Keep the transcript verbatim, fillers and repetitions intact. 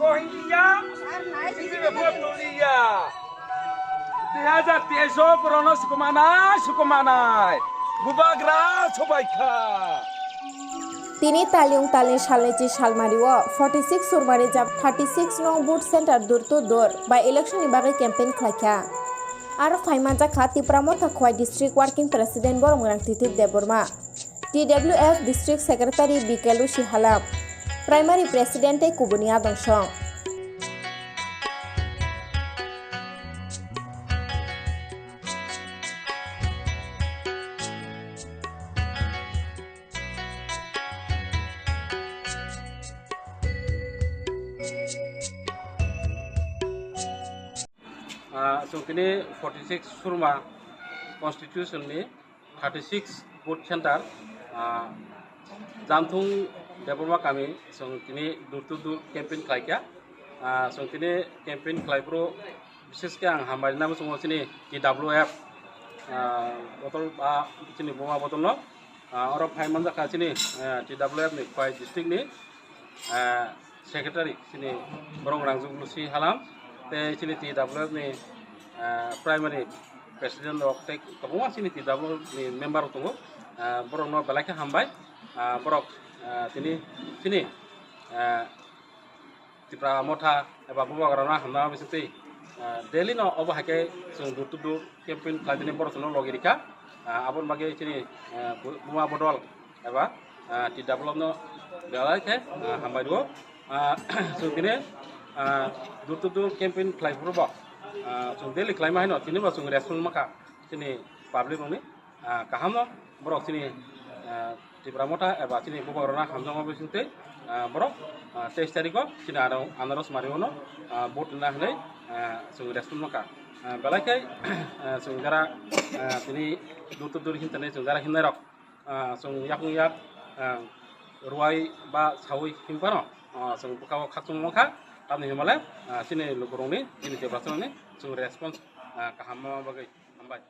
Rohingya, Rohingya. Dui hajar teis o borokno sukumanai, sukumanai. Bubagra sobaikha. Tini Taliung Talni salni chi salmari o forty six Surmari jab thirty six nong booth center door to door by election ni bagwi campaign khlaikha. Aro phaimanjakha Tipra Motha Khowai District Working President Boromgrang Titik Debbarma, T W F District Secretary B K Lusi Halam, Primary President tei kubuni adong song. Ah, chwng tini forty six Surma constitution ni thirty six booth center, ah, Janthung Debbarma kami chwng tini door to door campaign khlaikha. Ah, chwng tini campaign khlaiphuru bises khe ang hambai rwna muchungo chini T W F, ah, bodol ba chini buma bodolno. Ah, oro phai manjakha chini, ah, T W F ni Khowai district ni, ah, secretary chini Boromgrang Juglusi Halam tei chini T W F ni, ah, primary president rok tei kwbangma chini T W F ni member rok tongo. Ah, borokno belai khe hambai. Ah, borok, ah, tini chini, ah, Tipra Motha eba Bubagrano hamna bisingtwi, ah, daily no obo hai khe chwng door to door campaign khlaidini borok chwngno logi rikha. Ah, aboni bagwi chini, ah, bu-, buma bodol eba, ah, T W F no belai khe, ah, hambai rwo. Ah, chwng tini, ah, door to door campaign khlai phuru bo, ah, chwng daily khlaima haino tini bo chwng response mankha chini public rokni. Ah, kaham no borok chini, ah, Tipra Motha eba chini Bubagrano hamjakma bisingtwi, ah, borok, ah, teis tarikh o chini ano-, anaros mari o no, ah, vote rwna hinwi, ah, chwng response mankha. Ah, belai khe, ah, chwng jara, ah, tini door to door himtani chwng jara himnai rok, ah, chwng yakung yak, ah, rwai ba saui himphano, ah, chwng bwkha o khakchangma mankha. Tamni hinmale, ah, chini lukurokni, chini Tiprasarokni chwng response, ah, kaham ma bagwi hambai.